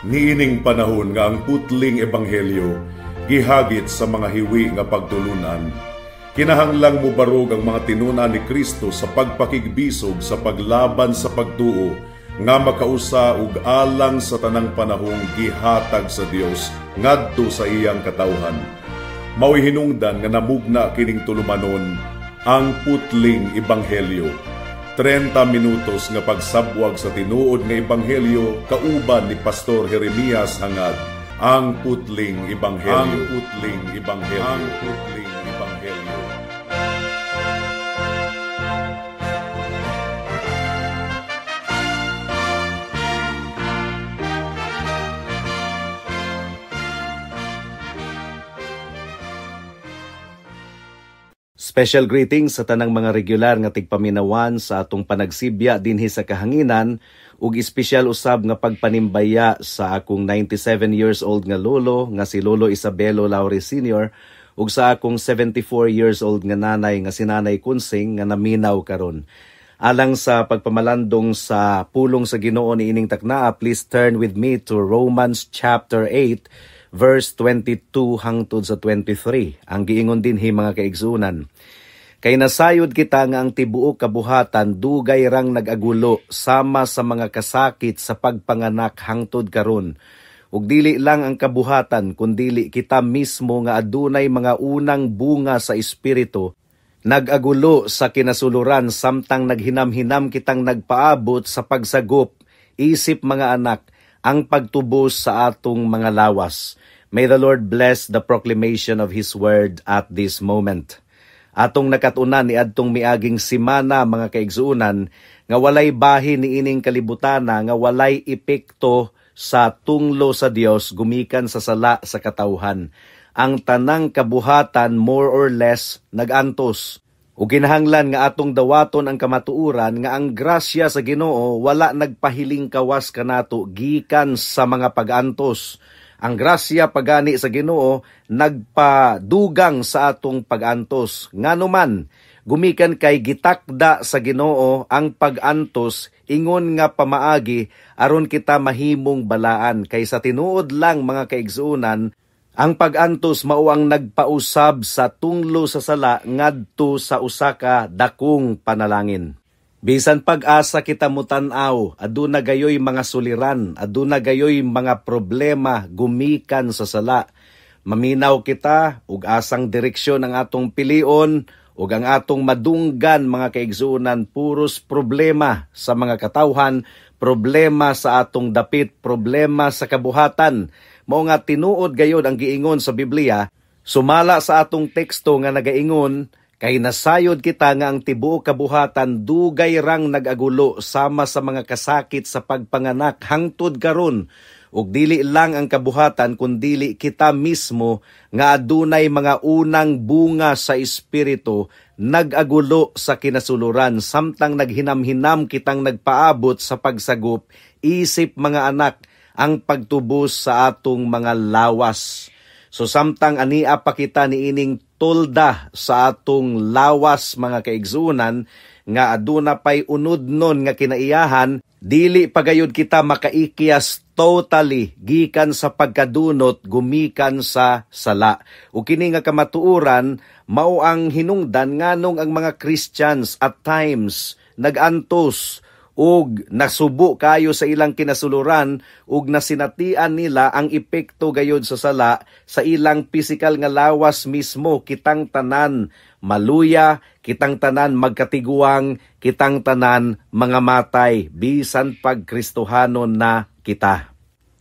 Niining panahon nga ang putling ebanghelyo gihagit sa mga hiwi nga pagtulunan, kinahanglang mobarog ang mga tinun-an ni Kristo sa pagpakigbisog sa paglaban sa pagtuo nga makausa ug alang sa tanang panahong gihatag sa Dios ngadto sa iyang katawhan. Mao'y hinungdan nga namugna kining tulumanon, Ang Putling Ebanghelyo. 30 minutos nga pagsabwag sa tinuod nga ebanghelyo kauban ni Pastor Jeremias Hangad. Ang Putling Ebanghelyo. Ang Putling Ebanghelyo. Ang Putling Ebanghelyo. Special greetings sa tanang mga regular nga tigpaminawan sa atong panagsibya dinhi sa kahanginan ug espesyal usab nga pagpanimbaya sa akong 97 years old nga lolo nga si Lolo Isabelo Laure Sr. ug sa akong 74 years old nga nanay nga si Nanay Kunsing nga naminaw karon. Alang sa pagpamalandong sa pulong sa Ginoo niining taknaa, please turn with me to Romans chapter 8 verse 22 hangtod sa 23. Ang giingon dinhi, mga kaigsunan: "Kay nasayod kita nga ang tibuok kabuhatan dugay rang nag-agulo sama sa mga kasakit sa pagpanganak hangtod karon. Ug dili lang ang kabuhatan, kundili kita mismo nga adunay mga unang bunga sa Espiritu nag-agulo sa kinasuluran samtang naghinam-hinam kitang nagpaabot sa pagsagop isip mga anak ang pagtubos sa atong mga lawas." May the Lord bless the proclamation of His word at this moment. Atong nakatunan ni adtong miaging simana, mga kaigsuunan, nga walay bahin ni ining kalibutana nga walay epekto sa tunglo sa Dios gumikan sa sala sa katawhan. Ang tanang kabuhatan, more or less, nagantos. Ug kinahanglan nga atong dawaton ang kamatuoran nga ang grasya sa Ginoo wala nagpahiling kawas kanato gikan sa mga pag-antos. Ang grasya pagani sa Ginoo nagpadugang sa atong pag-antos. Ngano man, gumikan kay gitakda sa Ginoo ang pag-antos ingon nga pamaagi aron kita mahimong balaan. Kay sa tinuod lang, mga kaigsuonan, ang pag-antos mao ang nagpausab sa tunglo sa sala ngadto sa usa ka dakong panalangin. Bisan pag-asa kita mutan-aw, aduna gayoy mga suliran, aduna gayoy mga problema gumikan sa sala. Maminaw kita ug asang direksyon ang atong pilion ug ang atong madunggan, mga kaigsuonan, puros problema sa mga katawhan, problema sa atong dapit, problema sa kabuhatan. Mao nga tinuod gayod ang giingon sa Biblia, sumala sa atong teksto nga nagaingon, "Kay nasayod kita nga ang tibuok kabuhatan dugay rang nag-agulo sama sa mga kasakit sa pagpanganak hangtod karon. Ug dili lang ang kabuhatan, kundili kita mismo nga adunay mga unang bunga sa Espiritu nag-agulo sa kinasuluran samtang naghinam-hinam kitang nagpaabot sa pagsagop isip mga anak ang pagtubos sa atong mga lawas." So samtang ania pa kita niining tolda sa atong lawas, mga kaigsuonan, nga aduna pay unudnon nga kinaiyahan, dili pagayod kita makaikyas totally gikan sa pagkadunot gumikan sa sala. Ug kini nga kamatuoran mao ang hinungdan nganong ang mga Christians at times nagantos ug nasubo kayo sa ilang kinasuluran ug nasinatian nila ang epekto gayod sa sala sa ilang pisikal nga lawas mismo. Kitang tanan maluya, kitang tanan magkatiguang, kitang tanan mga matay bisan pag Kristohanon na kita.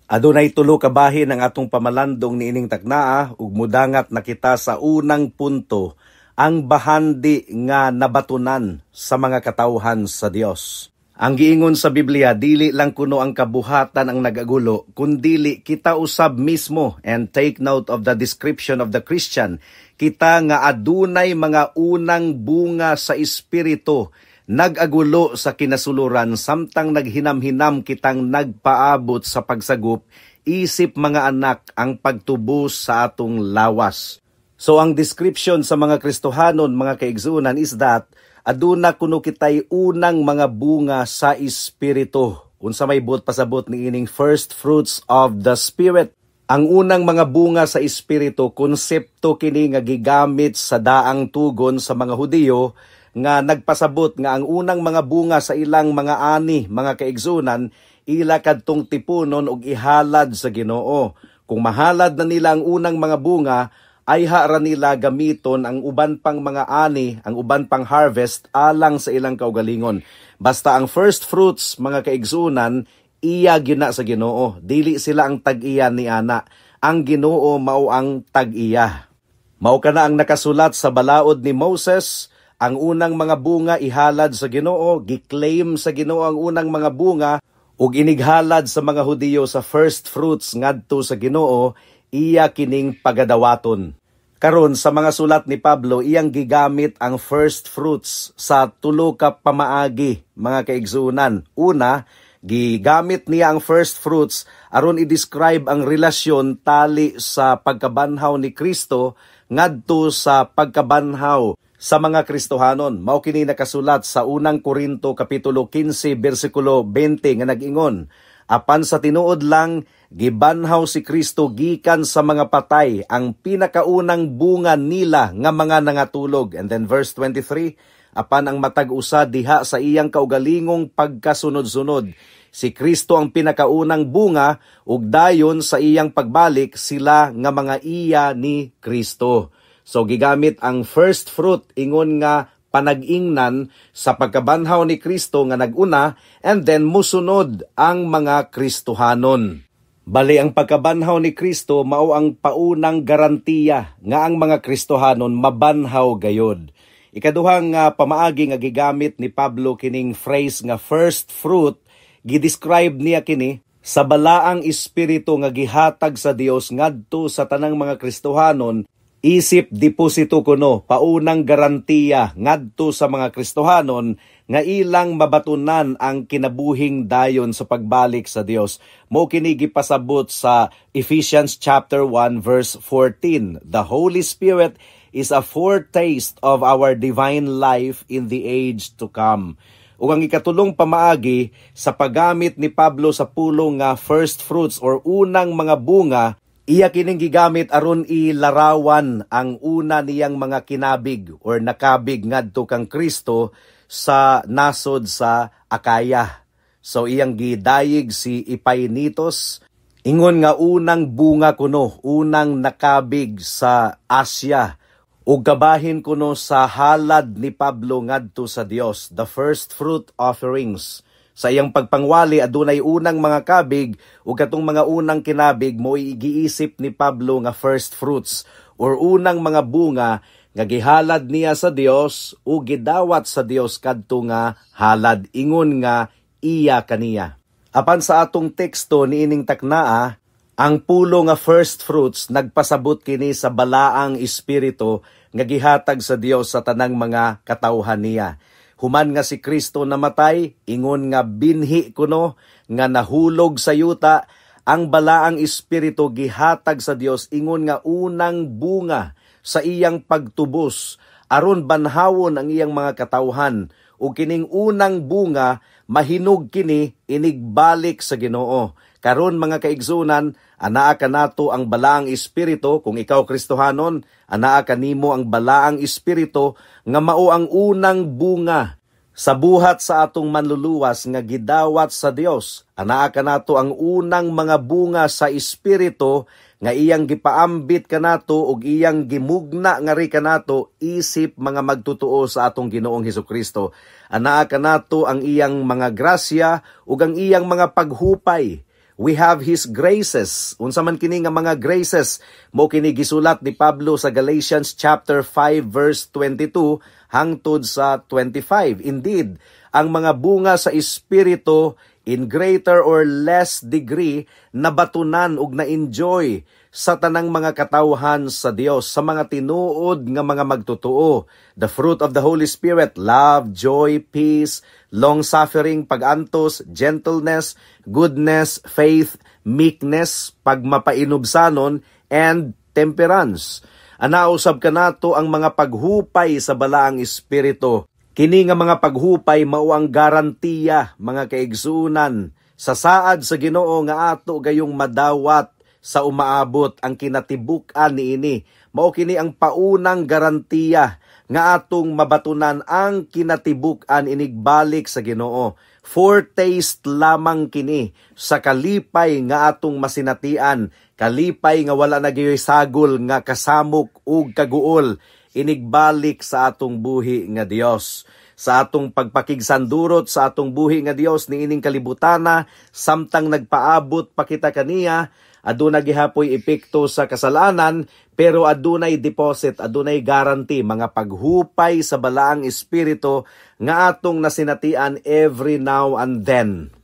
Adunay tulo ka bahin ang atong pamalandong niining taknaa ug mudangat na kita sa unang punto, ang bahandi nga nabatunan sa mga katawhan sa Dios. Ang giingon sa Biblia, dili lang kuno ang kabuhatan ang nagagulo, kundili kita usab mismo. And take note of the description of the Christian. Kita nga adunay mga unang bunga sa Espiritu, nag-agulo sa kinasuluran samtang naghinam-hinam kitang nagpaabot sa pagsagop, isip mga anak ang pagtubos sa atong lawas. So ang description sa mga Kristohanon, mga kaigsuonan, is that aduna kuno kitay unang mga bunga sa Espiritu. Unsa may buot pasabot niining first fruits of the Spirit? Ang unang mga bunga sa Espiritu, konsepto kini nga gigamit sa daang tugon sa mga Hudiyo nga nagpasabot nga ang unang mga bunga sa ilang mga ani, mga kaigsunan, ila kadtong tipunon og ihalad sa Ginoo. Kung mahalad na nila ang unang mga bunga, ay ra nila gamiton ang uban pang mga ani, ang uban pang harvest alang sa ilang kaugalingon. Basta ang first fruits, mga kaigsunan, iya gyud na sa Ginoo. Dili sila ang tag-iya ni ana. Ang Ginoo mao ang tag-iya. Mao kana ang nakasulat sa balaod ni Moses, ang unang mga bunga ihalad sa Ginoo, gi-claim sa Ginoo ang unang mga bunga ug inighalad sa mga Hudiyo sa first fruits ngadto sa Ginoo, iya kining pagadawaton. Karon, sa mga sulat ni Pablo, iyang gigamit ang first fruits sa tulo ka pamaagi, mga kaigsunan. Una, gigamit niya ang first fruits aron i-describe ang relasyon tali sa pagkabanhaw ni Kristo ngadto sa pagkabanhaw sa mga Kristohanon. Mao kini nakasulat sa Unang Korinto kapitulo 15 bersikulo 20 nga nag-ingon, "Apan sa tinuod lang, gibanhaw si Kristo gikan sa mga patay, ang pinakaunang bunga nila nga mga nangatulog." And then verse 23, "Apan ang matag usa diha sa iyang kaugalingong pagkasunod-sunod. Si Kristo ang pinakaunang bunga, ug dayon sa iyang pagbalik sila nga mga iya ni Kristo." So gigamit ang first fruit ingon nga panag-ingnan sa pagkabanhaw ni Kristo nga naguna and then musunod ang mga Kristohanon. Bali, ang pagkabanhaw ni Kristo mao ang paunang garantiya nga ang mga Kristohanon mabanhaw gayod. Ikaduhang pamaagi nga gigamit ni Pablo kining phrase nga first fruit, gidescribe niya kini sa balaang espiritu nga gihatag sa Dios ngadto sa tanang mga Kristohanon isip deposito kuno, paunang garantiya ngadto sa mga Kristohanon nga ilang mabatunan ang kinabuhing dayon sa pagbalik sa Dios. Mao kini gipasabot sa Ephesians chapter 1 verse 14. "The Holy Spirit is a foretaste of our divine life in the age to come." Ug ang ikatulong pamaagi sa paggamit ni Pablo sa pulong nga first fruits or unang mga bunga, iya kining gigamit aron ilarawan ang una niyang mga kinabig or nakabig ngadto kang Kristo sa nasod sa Akaya. So iyang gidayig si Epainitos ingon nga unang bunga kuno, unang nakabig sa Asia ug kabahin kuno sa halad ni Pablo ngadto sa Dios, the first fruit offerings. Sa iyang pagpangwali, adunay unang mga kabig ug katong mga unang kinabig mo giisip ni Pablo nga first fruits or unang mga bunga nga gihalad niya sa Dios ug gidawat sa Dios kadto nga halad ingon nga iya kaniya. Apan sa atong teksto niining taknaa, ang pulo nga first fruits nagpasabot kini sa balaang espiritu nga gihatag sa Dios sa tanang mga katawhan niya. Human nga si Kristo namatay, ingon nga binhi kuno nga nahulog sa yuta, ang balaang espiritu gihatag sa Dios ingon nga unang bunga sa iyang pagtubos aron banhawon ang iyang mga katawhan, ug kining unang bunga mahinog kini inigbalik sa Ginoo. Karon, mga kaigsunan, anaa kanato ang balaang espiritu. Kung ikaw Kristohanon, anaa kanimo ang balaang espiritu nga mao ang unang bunga sa buhat sa atong manluluwas nga gidawat sa Dios. Anaa kanato ang unang mga bunga sa espiritu nga iyang gipaambit kanato ug iyang gimugna nga ri kanato isip mga magtutuo sa atong Ginoong Hesukristo. Anaa kanato ang iyang mga grasya ug ang iyang mga paghupay. We have His graces. Unsa man kini nga mga graces? Mo kini gisulat ni Pablo sa Galatians chapter 5 verse 22 hangtod sa 25. "Indeed, ang mga bunga sa espiritu in greater or less degree nabatunan ug na-enjoy sa tanang mga katawhan sa Dios, sa mga tinuod nga mga magtotoo. The fruit of the Holy Spirit: love, joy, peace, long-suffering, pagantos, gentleness, goodness, faith, meekness, pagmapainubsanon, and temperance." Anaa usab kanato ang mga paghupay sa balaang espiritu. Kini nga mga paghupay mao ang garantiya, mga kaigsunan, Sa saad sa Ginoo nga ato gayong madawat sa umaabot ang kinatibuk-an niini. Mao kini ang paunang garantiya nga atong mabatunan ang kinatibuk-an inigbalik sa Ginoo. Foretaste lamang kini sa kalipay nga atong masinatian, kalipay nga wala na gayoy sagol nga kasamok ug kaguol inigbalik sa atong buhi nga Dios. Sa atong pagpakigsandurot sa atong buhi nga Dios niining kalibutana samtang nagpaabot pa kita kaniya, aduna gihapoy epekto sa kasalanan, pero adunay deposit, adunay guarantee, mga paghupay sa Balaang Espiritu nga atong nasinatian every now and then.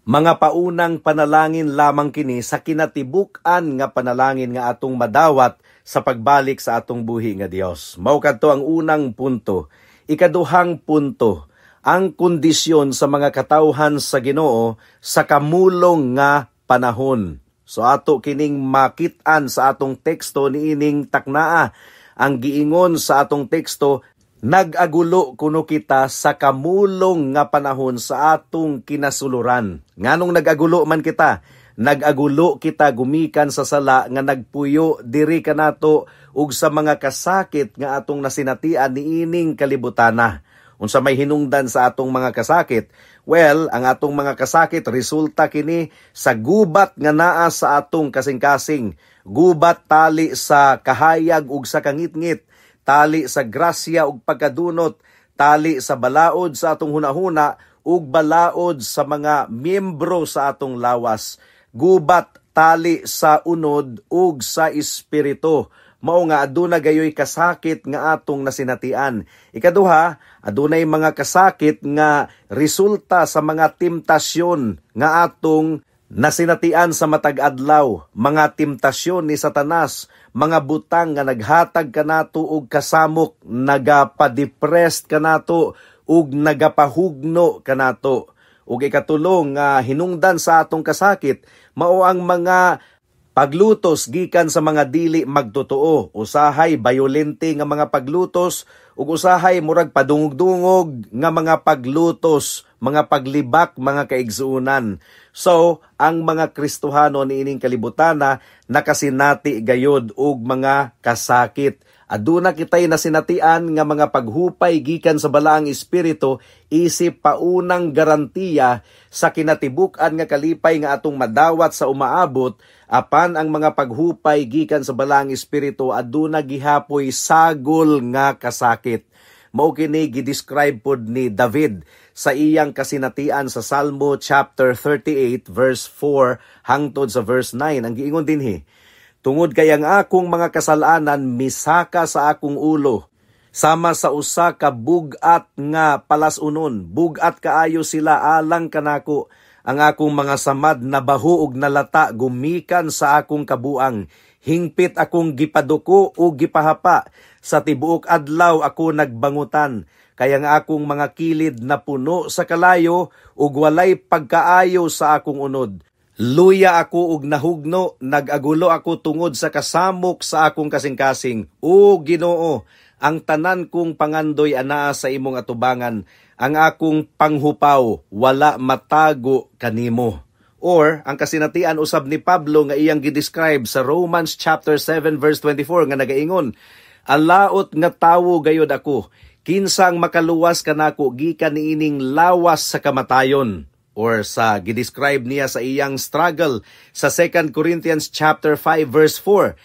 Mga paunang panalangin lamang kini sa kinatibuk-an nga panalangin nga atong madawat sa pagbalik sa atong buhi nga Dios. Mao kadto ang unang punto. Ikaduhang punto, ang kondisyon sa mga katawhan sa Ginoo sa kamulong nga panahon. So ato kining makit-an sa atong teksto niining taknaa. Ang giingon sa atong teksto, nag-agulo kuno kita sa kamulong nga panahon sa atong kinasuluran. Nganong nag-agulo man kita? Nag-agulo kita gumikan sa sala nga nagpuyo diri kanato ug sa mga kasakit nga atong nasinatian niining kalibutana. Unsa may hinungdan sa atong mga kasakit? Well, ang atong mga kasakit resulta kini sa gubat nga naa sa atong kasing-kasing. Gubat tali sa kahayag ug sa kangitngit, tali sa grasya ug pagkadunot, tali sa balaod sa atong hunahuna ug balaod sa mga miyembro sa atong lawas. Gubat tali sa unod ug sa espiritu. Mao nga aduna gayoy kasakit nga atong nasinatian. Ikaduha, adunay mga kasakit nga resulta sa mga temptasyon nga atong nasinatian sa matag adlaw, mga temptasyon ni Satanas, mga butang nga naghatag kanato og kasamok, nagapadepressed kanato ug nagapahugno kanato. Ug ikatulo nga hinungdan sa atong kasakit, mao ang mga paglutos gikan sa mga dili magtotoo, usahay bayolente nga mga paglutos ug usahay murag padungog-dungog nga mga paglutos, mga paglibak, mga kaigsuonan. So, ang mga Kristohano niining kalibutana nakasinati gayod og mga kasakit. Aduna kitay nasinatian nga mga paghupay gikan sa Balaang Espiritu isip paunang garantiya sa kinatibuk-an nga kalipay nga atong madawat sa umaabot, apan ang mga paghupay gikan sa Balaang Espiritu aduna gihapoy sagol nga kasakit. Mao kini gidescribe pod ni David sa iyang kasinatian sa Salmo chapter 38 verse 4 hangtod sa verse 9. Ang giingon dinhi, tungod kay ang akong mga kasalanan misaka sa akong ulo, sama sa usa ka bug-at nga palas-unon, bug-at kaayo sila alang kanako. Ang akong mga samad nabaho og nalata gumikan sa akong kabuang. Hingpit akong gipaduko o gipahapa. Sa tibuok adlaw ako nagbangutan. Kaya ang akong mga kilid napuno sa kalayo ug walay pagkaayo sa akong unod. Luya ako og nahugno, nag-agulo ako tungod sa kasamok sa akong kasing-kasing. O Ginoo, ang tanan kong pangandoy anaa sa imong atubangan, ang akong panghupaw wala matago kanimo. Or ang kasinatian usab ni Pablo nga iyang gidescribe sa Romans chapter 7 verse 24 nga nagaingon, alaot nga tawo gayod ako, kinsang makaluwas kanako gikan niining lawas sa kamatayon. Or sa gidescribe niya sa iyang struggle sa 2 Corinthians chapter 5 verse 4,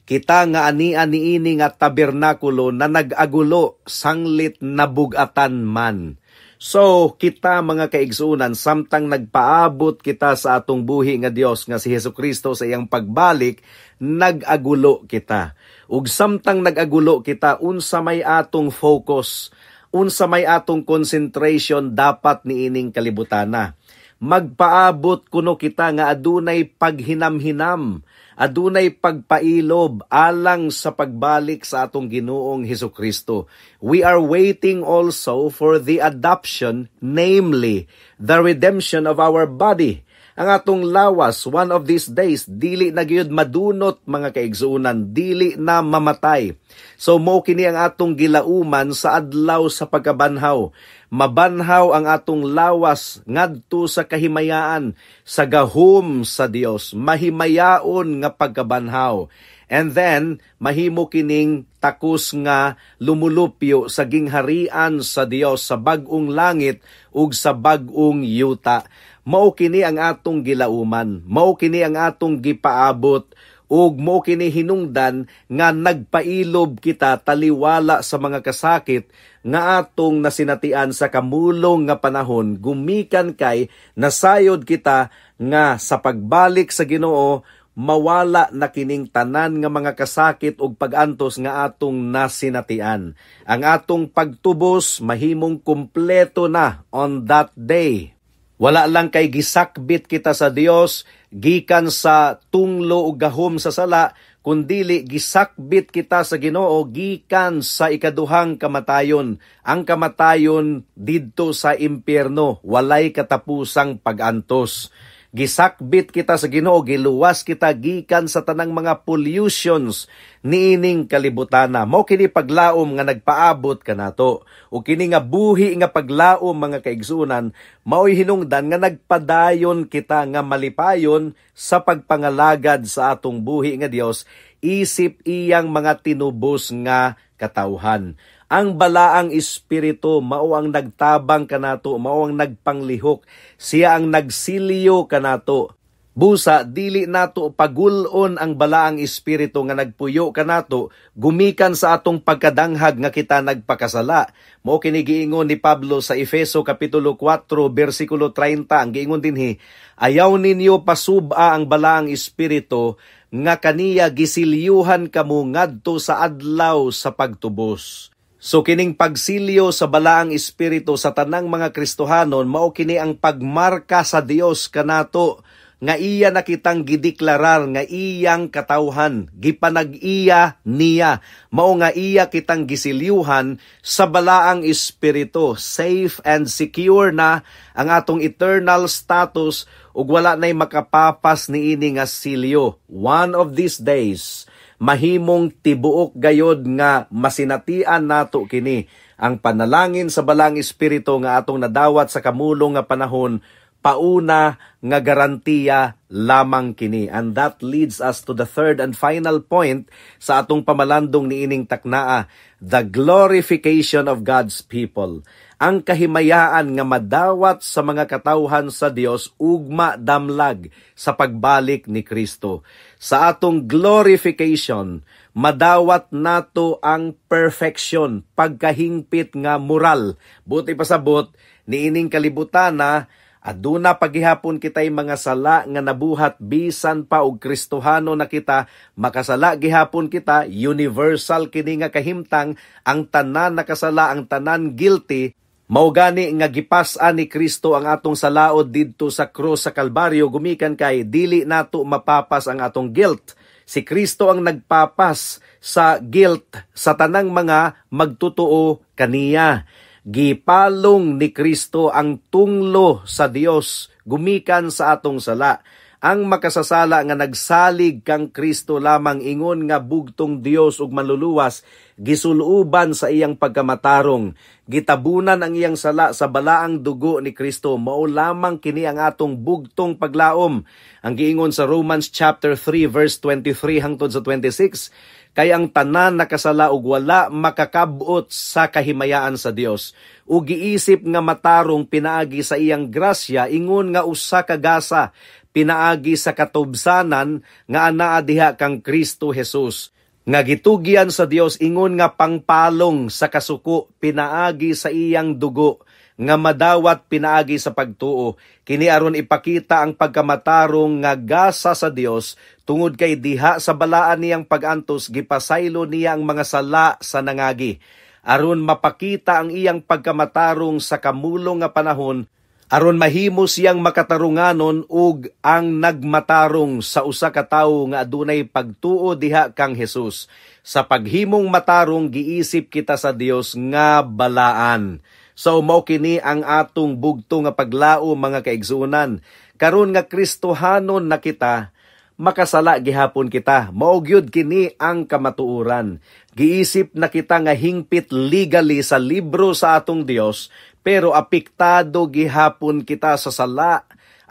kita nga ania niini nga tabernakulo na nag-agulo sanglit nabugatan man. So kita mga kaigsuonan, samtang nagpaabot kita sa atong buhi nga Dios nga si Hesukristo sa iyang pagbalik, nag-agulo kita. Ug samtang nag-agulo kita, unsa may atong focus, unsa may atong concentration dapat niining kalibutana? Magpaabot kuno kita nga adunay paghinamhinam, adunay pagpailob alang sa pagbalik sa atong Ginoong Hesukristo. We are waiting also for the adoption, namely the redemption of our body. Ang atong lawas, one of these days, dili na gyud madunot, mga kaigsuonan, dili na mamatay. So mao kini ang atong gilauman sa adlaw sa pagkabanhaw. Mabanhaw ang atong lawas ngadto sa kahimayaan, sa gahom sa Dios, mahimayaon nga pagkabanhaw. And then, mahimo kining takos nga lumulupyo sa gingharian sa Dios sa bag-ong langit ug sa bag-ong yuta. Mao kini ang atong gilauman, mao kini ang atong gipaabot, ug mao kini hinungdan nga nagpailob kita taliwala sa mga kasakit nga atong nasinatian sa kamulong nga panahon, gumikan kay nasayod kita nga sa pagbalik sa Ginoo, mawala na kining tanan nga mga kasakit ug pagantos nga atong nasinatian. Ang atong pagtubos mahimong kumpleto na on that day. Wala lang kay gisakbit kita sa Dios gikan sa tunglo ug gahom sa sala, kundili gisakbit kita sa Ginoo gikan sa ikaduhang kamatayon, ang kamatayon didto sa impyerno, walay katapusang pagantos. Gisakbit kita sa Ginoo, giluwas kita gikan sa tanang mga pollutions niining kalibutana. Mao kini paglaom nga nagpaabot kanato. O kini nga buhi nga paglaom, mga kaigsunan, mao'y hinungdan nga nagpadayon kita nga malipayon sa pagpangalagad sa atong buhi nga Dios isip iyang mga tinubos nga katawhan. Ang Balaang Espiritu mao ang nagtabang kanato, mao ang nagpanglihok, siya ang nagsilyo kanato. Busa dili nato pagul-on ang Balaang Espiritu nga nagpuyo kanato gumikan sa atong pagkadanghag nga kita nagpakasala. Mao kini giingon ni Pablo sa Efeso kapitulo 4 bersikulo 30. Ang giingon dinhi, "Ayaw ninyo pasub-a ang Balaang Espiritu nga kaniya gisilyuhan kamo ngadto sa adlaw sa pagtubos." So kining pagsilyo sa Balaang Espiritu sa tanang mga Kristohanon, mao kini ang pagmarka sa Dios kanato nga iya na kitang gideklarar nga iyang katawhan, gipanag-iya niya. Mao nga iya kitang gisilyuhan sa Balaang Espiritu. Safe and secure na ang atong eternal status ug wala nay makapapas niini nga silyo. One of these days, mahimong tibuok gayod nga masinatian nato kini, ang panalangin sa Balaang Espiritu nga atong nadawat sa kamulong nga panahon. Pauna nga garantiya lamang kini. And that leads us to the third and final point sa atong pamalandong niining taknaa, the glorification of God's people. Ang kahimayaan nga madawat sa mga katawhan sa Dios ugma damlag sa pagbalik ni Kristo. Sa atong glorification, madawat nato ang perfection, pagkahingpit nga moral. Buot ipasabot, niining kalibutana, aduna pagihapon kitay mga sala nga nabuhat bisan pa og Kristohano na kita, makasala gihapon kita. Universal kini nga kahimtang, ang tanan nakasala, ang tanan guilty. Mao gani nga gipas-an ni Kristo ang atong salaod didto sa krus sa Kalbaryo gumikan kay dili nato mapapas ang atong guilt. Si Kristo ang nagpapas sa guilt sa tanang mga magtutuo kaniya. Gipalong ni Kristo ang tunglo sa Dios gumikan sa atong sala. Ang makasasala nga nagsalig kang Kristo lamang ingon nga bugtong Dios ug Manluluwas, gisuluban sa iyang pagkamatarong. Gitabunan ang iyang sala sa balaang dugo ni Kristo. Mao lamang kini ang atong bugtong paglaom. Ang giingon sa Romans chapter 3 verse 23 hangtod sa 26, "Kay ang tanan nakasala ug wala makakabot sa kahimayaan sa Dios, ug giisip nga matarong pinaagi sa iyang grasya ingon nga usa ka gasa pinaagi sa katubsanan nga anaa diha kang Kristo Jesus, nga gitugyan sa Dios ingon nga pangpalong sa kasuko pinaagi sa iyang dugo nga madawat pinaagi sa pagtuo. Kini aron ipakita ang pagkamatarong nga gasa sa Dios tungod kay diha sa balaan niyang pagantos gipasaylo niya ang mga sala sa nangagi, aron mapakita ang iyang pagkamatarong sa kamulong nga panahon, aron mahimo siyang makatarunganon ug ang nagmatarong sa usa ka tawo nga adunay pagtuo diha kang Jesus. Sa paghimong matarong giisip kita sa Dios nga balaan." So mao kini ang atong bugto nga paglao, mga kaigsuonan. Karon nga Kristohanon na kita, makasala gihapon kita. Mao gyud kini ang kamatuoran. Giisip na kita nga hingpit legally sa libro sa atong Dios, pero apektado gihapon kita sa sala.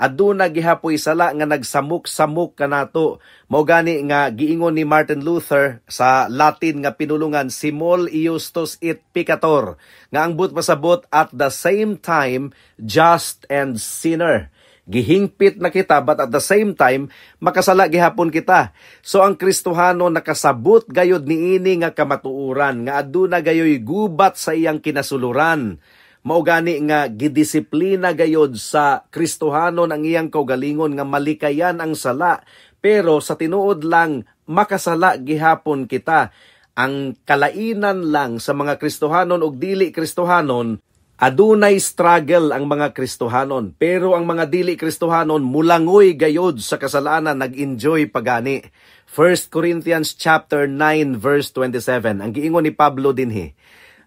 Aduna gihapoy sala nga nagsamok-samok kanato. Mao gani nga giingon ni Martin Luther sa Latin nga pinulungan, "Simul iustus et peccator," nga ang buot pasabot, at the same time just and sinner. Gihingpit na kita, but at the same time makasala gihapon kita. So ang Kristohano nakasabot gayod niini nga kamatuoran nga aduna gayoy gubat sa iyang kinasuluran. Mao gani nga gidisiplina gayod sa Kristohanon ang iyang kaugalingon nga malikayan ang sala, pero sa tinuod lang makasala gihapon kita. Ang kalainan lang sa mga Kristohanon ug dili Kristohanon, adunay struggle ang mga Kristohanon, pero ang mga dili Kristohanon mulangoy gayod sa kasalanan, nag-enjoy pagani. 1 Corinthians chapter 9 verse 27, ang giingon ni Pablo dinhi,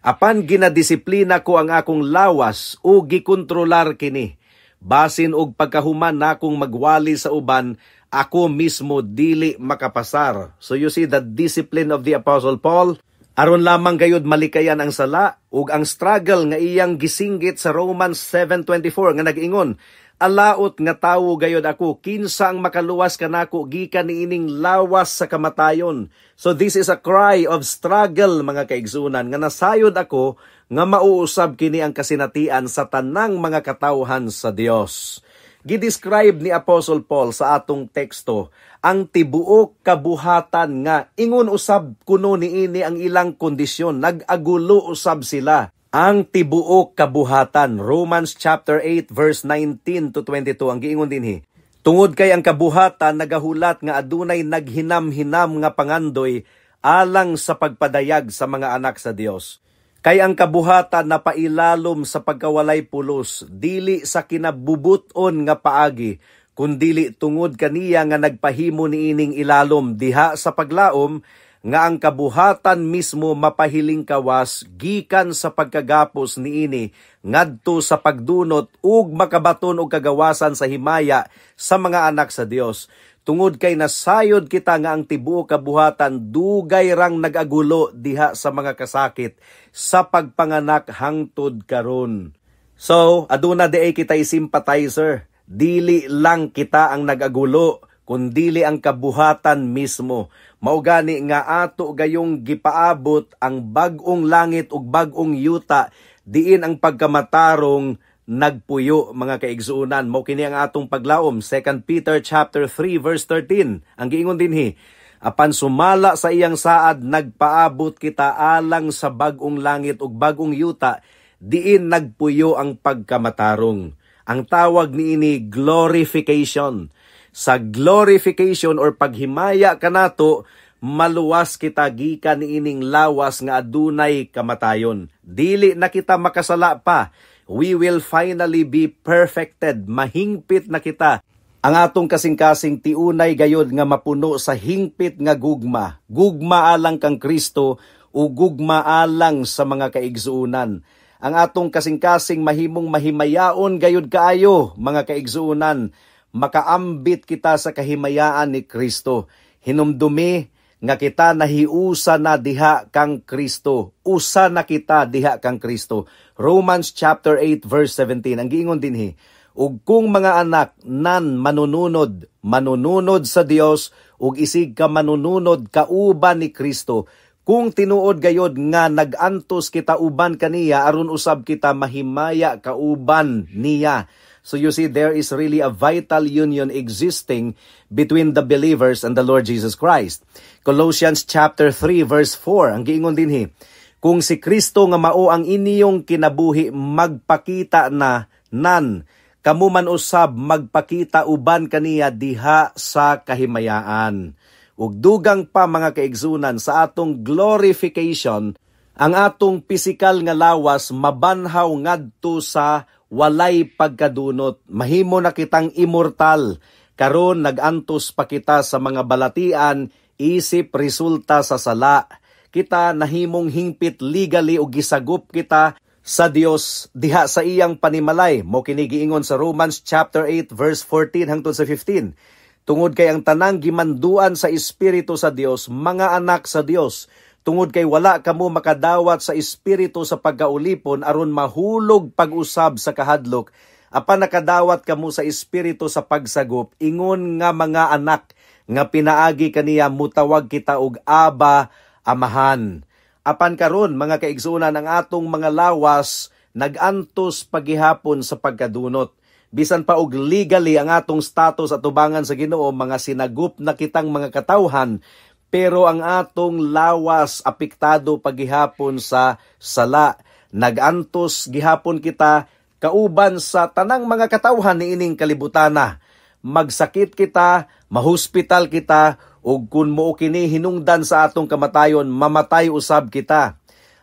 "Apan ginadisiplina ko ang akong lawas o gikontrolar kini. Basin og pagkahuman nakong magwali sa uban, ako mismo dili makapasar." So you see the discipline of the Apostle Paul, aron lamang gayud malikayan ang sala ug ang struggle nga iyang gisinggit sa Romans 7:24 nga nag-ingon, "Alaot nga tawo gayod ako, kinsa ang makaluwas kanako gikan niining lawas sa kamatayon?" So this is a cry of struggle, mga kaigsunan, nga nasayod ako nga mauusab kini ang kasinatian sa tanang mga katawhan sa Dios. Gidescribe ni Apostle Paul sa atong teksto ang tibuok kabuhatan nga ingon usab kuno niini ang ilang kondisyon, nag-agulo usab sila. Ang tibuok kabuhatan, Romans chapter 8 verse 19 to 22, ang giingon dinhi, "Tungod kay ang kabuhatan nagahulat nga adunay naghinam-hinam nga pangandoy alang sa pagpadayag sa mga anak sa Dios. Kay ang kabuhatan napailalom sa pagkawalay pulos, dili sa kinabubuton nga paagi, kundili tungod kaniya nga nagpahimo niining ilalom diha sa paglaom nga ang kabuhatan mismo mapahiling kawas gikan sa pagkagapos niini ngadto sa pagdunot ug makabaton og kagawasan sa himaya sa mga anak sa Dios. Tungod kay nasayod kita nga ang tibuok kabuhatan dugay rang nag-agulo diha sa mga kasakit sa pagpanganak hangtod karon." So, aduna diay kitay sympathizer. Dili lang kita ang nag-agulo, kundili ang kabuhatan mismo. Mao gani nga ato gayong gipaabot ang bag-ong langit ug bag-ong yuta diin ang pagkamatarong nagpuyo, mga kaigsuonan. Mao kini ang atong paglaom. 2 Peter chapter 3 verse 13. Ang giingon dinhi, "Apan sumala sa iyang saad nagpaabot kita alang sa bag-ong langit ug bag-ong yuta diin nagpuyo ang pagkamatarong." Ang tawag niini, glorification. Sa glorification or paghimaya kanato, maluwas kita gikan niining lawas nga adunay kamatayon. Dili na kita makasala pa. We will finally be perfected. Mahingpit na kita. Ang atong kasing-kasing tiunay gayod nga mapuno sa hingpit nga gugma. Gugma alang kang Kristo o gugma alang sa mga kaigsuonan. Ang atong kasing-kasing mahimong mahimayaon gayod kaayo, mga kaigsuonan. Makaambit kita sa kahimayaan ni Kristo. Hinumdumi nga kita nahiusa na diha kang Kristo. Usa na kita diha kang Kristo. Romans chapter 8 verse 17. Ang giingon dinhi, "Ug kung mga anak nan manununod, manununod sa Dios ug isig ka manununod kauban ni Kristo." Kung tinuod gayod nga nag-antos kita uban kaniya, aron usab kita mahimaya kauban niya. So you see, there is really a vital union existing between the believers and the Lord Jesus Christ. Colossians chapter 3 verse 4, ang giingon dinhi, "Kung si Kristo nga mao ang inyong kinabuhi magpakita na nan, kamo man usab magpakita uban kaniya diha sa kahimayaan." Ug dugang pa, mga kaigsunan, sa atong glorification, ang atong pisikal nga lawas mabanhaw ngadto sa walay pagkadunot. Mahimo na kitang immortal. Karon nagantos pa kita sa mga balatian isip resulta sa sala. Kita nahimong hingpit legally o gisagop kita Sa Dios diha sa iyang panimalay. Mo kini giingon sa Romans chapter 8 verse 14 hangtod sa 15. Tungod kay ang tanang gimanduan sa Espiritu sa Dios, mga anak sa Dios. Tungod kay wala kamo makadawat sa espiritu sa pagkaulipon aron mahulog pag-usab sa kahadlok, apan nakadawat kamo sa Espiritu sa pagsagop ingon nga mga anak, nga pinaagi kaniya mutawag kita og Aba, Amahan. Apan karon, mga kaigsuonan, ang atong mga lawas nagantos pagihapon sa pagkadunot. Bisan pa og legally ang atong status at tubangan sa Ginoo, mga sinagup na kitang mga katawhan, pero ang atong lawas apektado pagihapon sa sala. Nagantos gihapon kita kauban sa tanang mga katawhan niining kalibutana. Magsakit kita, mahospital kita, ug kun mao kini hinungdan sa atong kamatayon, mamatay usab kita.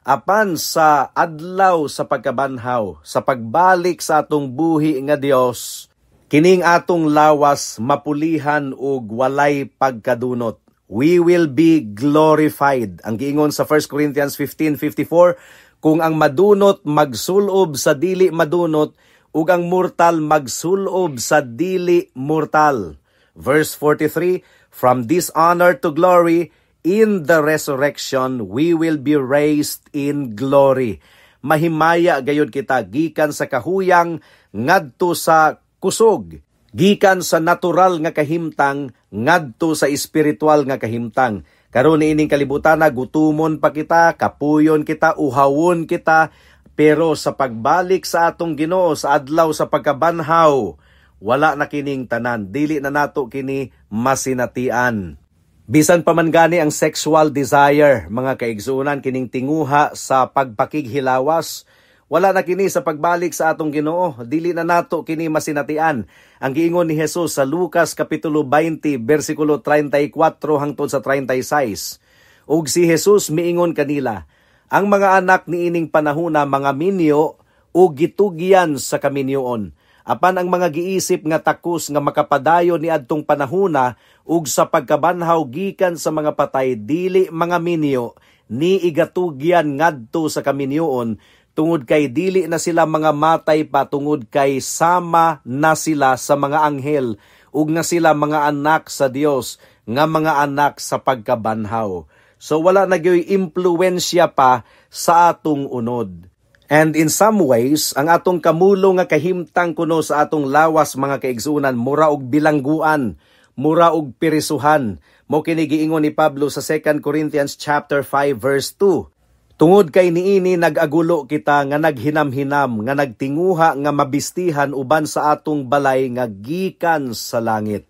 Apan sa adlaw sa pagkabanhaw, sa pagbalik sa atong buhi nga Dios, kining atong lawas mapulihan og walay pagkadunot. We will be glorified. Ang giingon sa 1 Corinthians 15:54, kung ang madunot magsulob sa dili madunot, ug ang mortal magsulob sa dili mortal. Verse 43, from dishonor to glory, in the resurrection, we will be raised in glory. Mahimaya gayud kita gikan sa kahuyang ngadto sa kusog, gikan sa natural nga kahimtang ngadto sa espiritual nga kahimtang. Karon niining kalibutan, gutumon pa kita, kapuyon kita, uhawon kita, pero sa pagbalik sa atong Ginoo sa adlaw sa pagkabanhaw, wala na kining tanan, dili na nato kini masinatian. Bisan pa man gani ang sexual desire, mga kaigsuonan, kining tinguha sa pagpakighilawas, wala na kini sa pagbalik sa atong Ginoo, dili na nato kini masinatian. Ang giingon ni Jesus sa Lucas kapitulo 20 bersikulo 34 hangtod sa 36. Ug si Jesus miingon kanila, ang mga anak niining panahona mga minyo ug gitugyan sa kaminyoon. Apan ang mga giisip nga takos nga makapadayon niadtong panahona ug sa pagkabanhaw gikan sa mga patay, dili mga minyo ni igatugyan ngadto sa kaminyoon, tungod kay dili na sila mga matay pa, tungod kay sama na sila sa mga anghel ug nga sila mga anak sa Dios nga mga anak sa pagkabanhaw. So wala na gyoy impluwensya pa sa atong unod. And in some ways, ang atong kamulo nga kahimtang kuno sa atong lawas, mga kaigsuonan, mura og bilangguan, mura og pirisuhan. Mo kini giingon ni Pablo sa 2 Corinthians chapter 5 verse 2. Tungod kay niini nag-agulo kita nga naghinam-hinam, nga nagtinguha nga mabistihan uban sa atong balay nga gikan sa langit.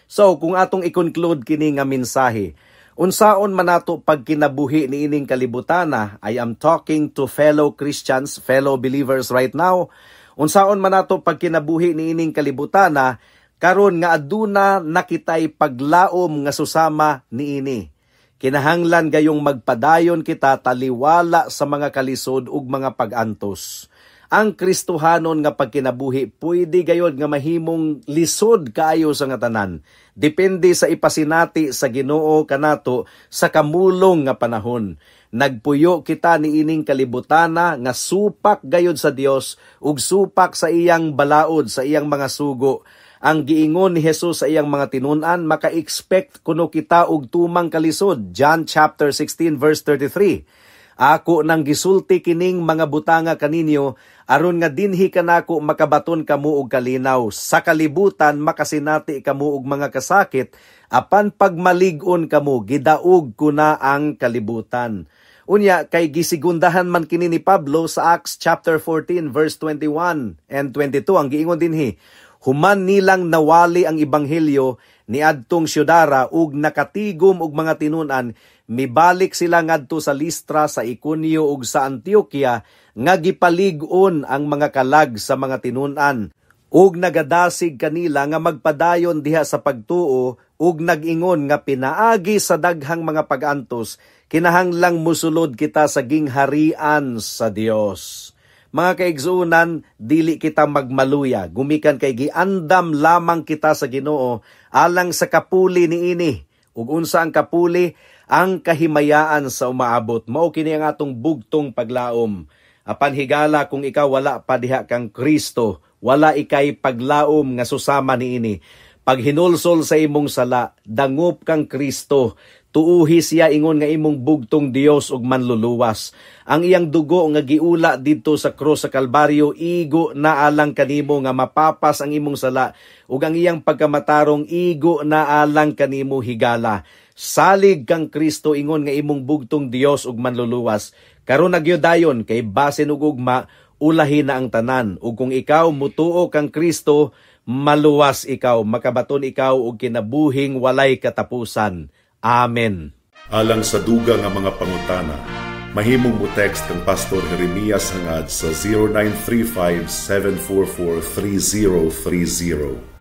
So kung atong i-conclude kini nga mensahe, unsaon man nato pagkinabuhi niining kalibutana, I am talking to fellow Christians, fellow believers right now. Unsaon man nato pagkinabuhi niining kalibutana karon nga aduna nakitay paglaom nga susama niini. Kinahanglan gayong magpadayon kita taliwala sa mga kalisod ug mga pag-antos. Ang Kristohanon nga pagkinabuhi pwede gayod nga mahimong lisod kaayo sa nga tanan. Depende sa ipasinati sa Ginoo kanato sa kamulong nga panahon. Nagpuyo kita niining kalibutana nga supak gayod sa Dios ug supak sa iyang balaod, sa iyang mga sugo. Ang giingon ni Jesus sa iyang mga tinun-an, maka-expect kuno kita og tumang kalisod. John chapter 16 verse 33. Ako nang gisulti kining mga butanga kaninyo aron nga dinhi kanako makabaton kamo og kalinaw. Sa kalibutan makasinati kamo og mga kasakit, apan pagmalig-on kamo, gidaog ko na ang kalibutan. Unya kay gisigundahan man kini ni Pablo sa Acts chapter 14 verse 21 and 22. Ang giingon dinhi, human nilang nawali ang ebanghelyo niadtong syudara ug nakatigom og mga tinun-an, mibalik sila ngadto sa Listra, sa Iconio ug sa Antioquia nga gipalig-on ang mga kalag sa mga tinun-an ug nagadasig kanila nga magpadayon diha sa pagtuo ug nag-ingon nga pinaagi sa daghang mga pag-antos kinahanglang musulod kita sa gingharian sa Dios. Mga kaigsuonan, dili kita magmaluya, gumikan kay giandam lamang kita sa Ginoo alang sa kapuli niini. Ug unsa ang kapuli? Ang kahimayaan sa umaabot. Mao kini ang atong bugtong paglaom. Apan higala, kung ikaw wala pa diha kang Kristo, wala ikay paglaom nga susama niini. Paghinulsol sa imong sala, dangop kang Kristo, tuuhi siya ingon nga imong bugtong Dios ug Manluluwas. Ang iyang dugo nga giula didto sa krus sa Kalbaryo, igo na alang kanimo nga mapapas ang imong sala, ug ang iyang pagkamatarong igo na alang kanimo, higala. Salig kang Kristo ingon nga imong bugtong Dios ug Manluluwas. Karon na gyud dayon kay basin ug ugma ulahi na ang tanan, ug kung ikaw mutuo kang Kristo, maluwas ikaw, makabaton ikaw og kinabuhing walay katapusan. Amen. Alang sa dugang nga mga pangutana, mahimong mo text kang Pastor Jeremias Hangad sa 0935 744 3030.